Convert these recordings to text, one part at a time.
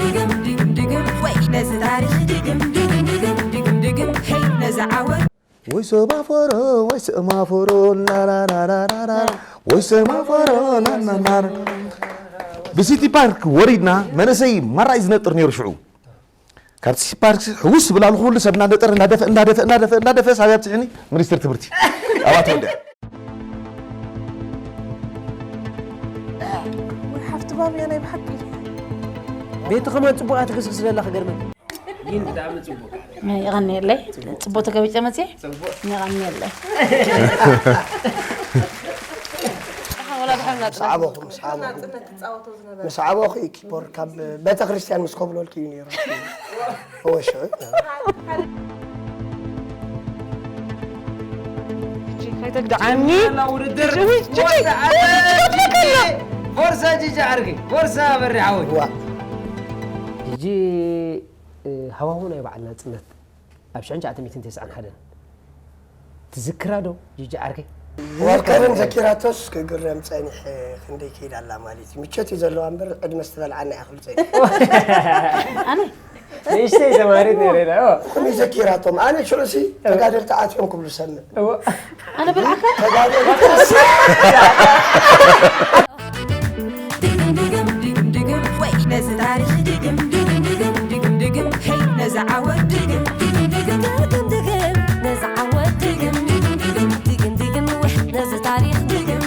ድግም ድግም ድግም ወይ ነዚ ታሪኽ ድግም ድግም ድግም ድግም ድግም ሄይ ነዚ ዓወት ወይ ሰማፎሮ ወይ ሰማፎሮ ላላላላላ ወይ ሰማፎሮ ናናናር ብሲቲ ፓርክ ወሪድና። መንእሰይ ማራይ ዝነጥር ነይሩ ሽዑ። ካብቲ ሲቲ ፓርክ ሕውስ ብላሉ ኩሉ ሰብ እናነጠረ እናደፈ እናደፈ እናደፈ እናደፈ ሳብያ ብፅሕኒ ሚኒስትር ትምህርቲ ኣብኣ ተወዲኣ። ወይ ሓፍቲ ባብያ ናይ ብሓቂ ቤቲ ከማን ፅቡቅ እያ ትግስግስ ዘላ ክገርመኒ። ግን ብጣዕሚ ፅቡቅ። ይቐንየለይ። ፅቡቅ ተገቢጨ መፅየ። ይቐንየለይ። ወላ ድሓር ናፅና ምስ ዓበኹ ምስ ዓበኹ ምስ ዓበኹ እዩ ኪቦርድ ካብ ቤተክርስትያን ምስ ኮብለልኩ እዩ ነይሩ። እወ ሽዑ ከይተግድዓኒ ውድድር ፎርሳ ጂጂ ዓርኪ ፎርሳ በሪ ሓወይ ዋ ጂጂ ሃዋሁ ናይ በዓል ናፅነት ኣብ ሽሕን ትሽዓተ ሚእትን ተስዓን ሓደን ትዝክራ ዶ ጂጂ ዓርከይ? ወርከርን ዘኪራቶስ ክግረም ፀኒሐ ክንደይ ከይዳ ኣላ ማለት እዩ። ምቸት እዩ ዘለዋ እምበር ዕድመ ዝተበልዓና እያ ክብል ፀኒሐ። ኣነ ንእሽተይ ተማሪት ነይረ ኢና። ከመይ ዘኪራቶም ኣነ ሽዑሲ ተጋደልቲ ኣትዮም ክብሉ ሰምዕ። ኣነ ብልዓካ ተጋደልቲ ድግም ድግም ድግም ድግም ወይ ነዚ ታሪኽ ድግም ድግም ድግም ድግም ድግም ሄይ ነዚ ዓወት ድግም ድግም ድግም ድግም ድግም ነዚ ዓወት ድግም ድግም ድግም ድግም ድግም ድግም ወይ ነዚ ታሪኽ ድግም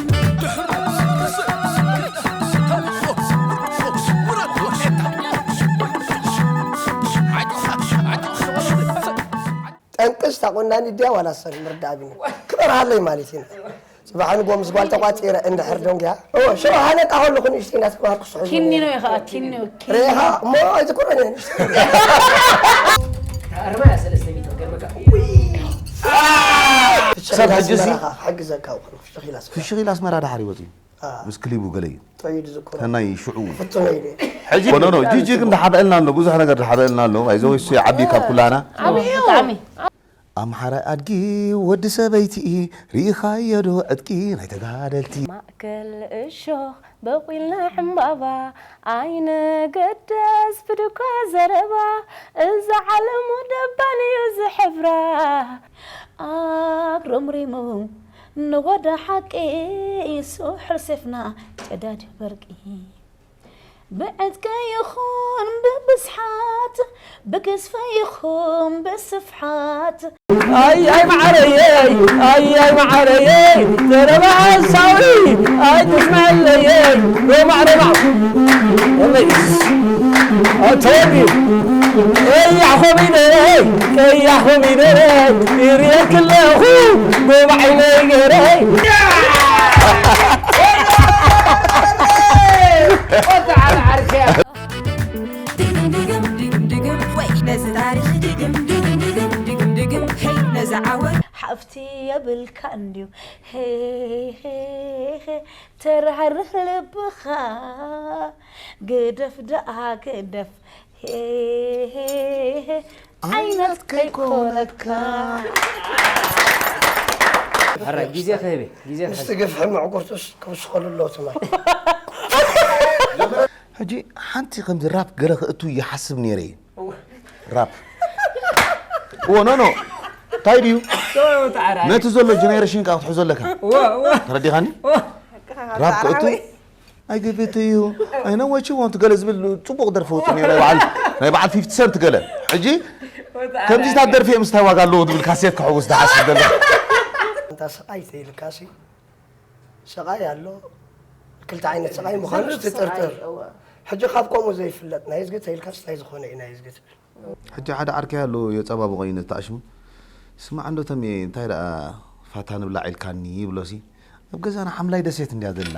ጠንቅስ ታቆናኒ ድያ ዋላ ሰብ ምርዳእ ቢኒ ክበርሃለይ ማለት ኢና። ጽባሕ ንጎ ምስ ጓል ተቋጺረ እንድሕር ደንጉያ እዎ ሽሮ ሃነጣ ከለኹ ንእሽተይ እንዳተማሃርኩ ስሕቡ ኪኒኖ እዩ ከዓ ኪኒኖ ሬኻ እሞ ኣይትኩረን እየ ንእሽተይ ኣርባያ ሰለስተ ሚእቲ ክገርመካ። ክሳብ ሕጂ ሲ ክሕግዘካ ክኽእል ፍሽኽ ኢላ ስማ ፍሽኽ ኢላ ኣስመራ ድሓር ይወፅእ ምስ ክሊቡ ገለ እዩ ጠይድ ዝኩረ ተናይ ሽዑ ፍትኖ ኢለ ሕጂ ኖ ኖ ጂጂ ግን ድሓበአልና ኣሎ ብዙሕ ነገር ድሓበአልና ኣሎ ኣይዞ እሱ ይዓቢ ካብ ኩላና ዓብዩ ብጣዕሚ ኣምሓራይ ኣድጊ ወዲ ሰበይቲ ርኢኻዮ ዶ ዕጥቂ ናይ ተጋደልቲ ማእከል እሾኽ በቑልና ዕምባባ ኣይንገደስ ብድኳ ዘረባ እዛ ዓለሙ ደባን እዩ ዝሕብራ ኣግረምሪሙ ንወደ ሓቂ ስሑል ሴፍና ጨዳድ በርቂ ብዕጥቂ ይኹን ብብዝሓት ብግዝፈ ይኹን ብስፍሓት ኣያይ መዓረየይ ኣያይ መዓረየይ ዘረባ ሓሳዊ ኣይትስምዐለየይ ሮማዕ ሮማዕ ኣተወዲ ቀያሕ ኮሚደረይ ቀያሕ ኮሚደረይ ይርየክ ኣለኹ ጎባዒነይ ገረይ ድግም ድግም ድግም ድግም ወይ ነዚ ታሪኽ ድግም ድግም ድግም ድግም ድግም ሄይ ነዚ ዓወት ሓፍቲ የብልካ እንድዩ ሄሄሄ ተራርህ ልብኻ ግደፍ ደኣ ግደፍ ሄሄሄ ዓይነት ከይኮነካ ሕራይ ግዜ ክህብ እየ፣ ግዜ ክህብ ምስቲ ግፍሒ ምዕጉርቱስ ክውስኸሉ ኣለዎ ትማል ሕጂ ሓንቲ ከምዚ ራፕ ገለ ክእቱ ይሓስብ ነይረ እዩ ራፕ እዎ ኖ ኖ እንታይ ድዩ ነቲ ዘሎ ጀነሬሽን ካ ክትሕዞ ኣለካ ተረዲኻኒ ራፕ ክእቱ ኣይግብት እዩ ኣይነ ወቺ ወንት ገለ ዝብል ፅቡቅ ደርፊ ወፁ ነይሩ በዓል ናይ በዓል ፊፍቲ ሰንት ገለ ሕጂ ከምዚታት ደርፊ እዮም ስታይ ዋጋ ኣለዎ ዝብል ካሴት ክሕውስ ዝሓስብ ዘሎ እንታ ስቓይ ተይልካሲ ስቓይ ኣሎ ክልተ ዓይነት ስቓይ ምዃኑ ትጥርጥር ሕጂ ካብ ከምኡ ዘይፍለጥ ናይ ህዝጊ ተይልካስ እንታይ ዝኾነ እዩ ናይ ህዝጊ ትብል ሕጂ ሓደ ዓርከይ ኣሎ የፀባብቖ እዩ ነቲ ኣሽሙ ስማዕ እንዶ ተሜ እንታይ ደኣ ፋታ ንብላዕ ኢልካኒ ይብሎሲ ኣብ ገዛና ሓምላይ ደሴት እንድያ ዘላ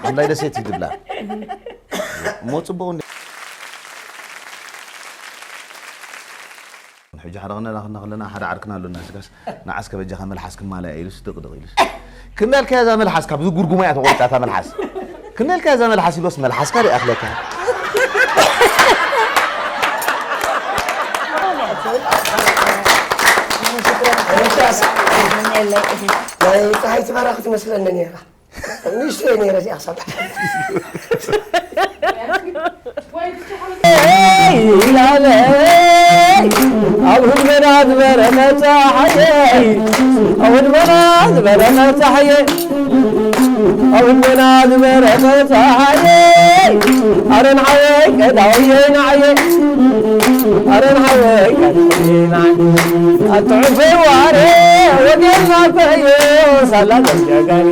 ሓምላይ ደሴት እዩ ዝብላ እሞ ፅቡቕ እንዲ ሕጂ ሓደ ክነላኽና ከለና ሓደ ዓርክና ኣሎና ስጋስ ንዓስ ከበጃኻ መልሓስ ክማልያ ኢሉስ ድቕድቕ ኢሉስ ክመልከያ እዛ መልሓስ ካብዚ ጉርጉማ እያ ተቆሪፃ እታ መልሓስ ክመልከያ እዛ መልሓስ ኢሎስ መልሓስካ ዶ ይኣኽለካ ናይ ፀሃይ ትበራ ክትመስለኒ ነይራ ንእሽቶ እየ ነይረ እዚኣ ክሳብ ዝበረኸ ፀሓየ፣ ኣብ ህድሞና ዝበረኸ ፀሓየ፣ ኣብ ህድሞና ዝበረኸ ፀሓየ፣ ኣረን ሓወይ ቀዳውየ ናዓየ፣ ኣረን ሓወይ ቀዳውየ ናዓየ፣ ኣትዕፈይ ዋረ ወገና ፈዮ ሳላ ዘጀጋኒ።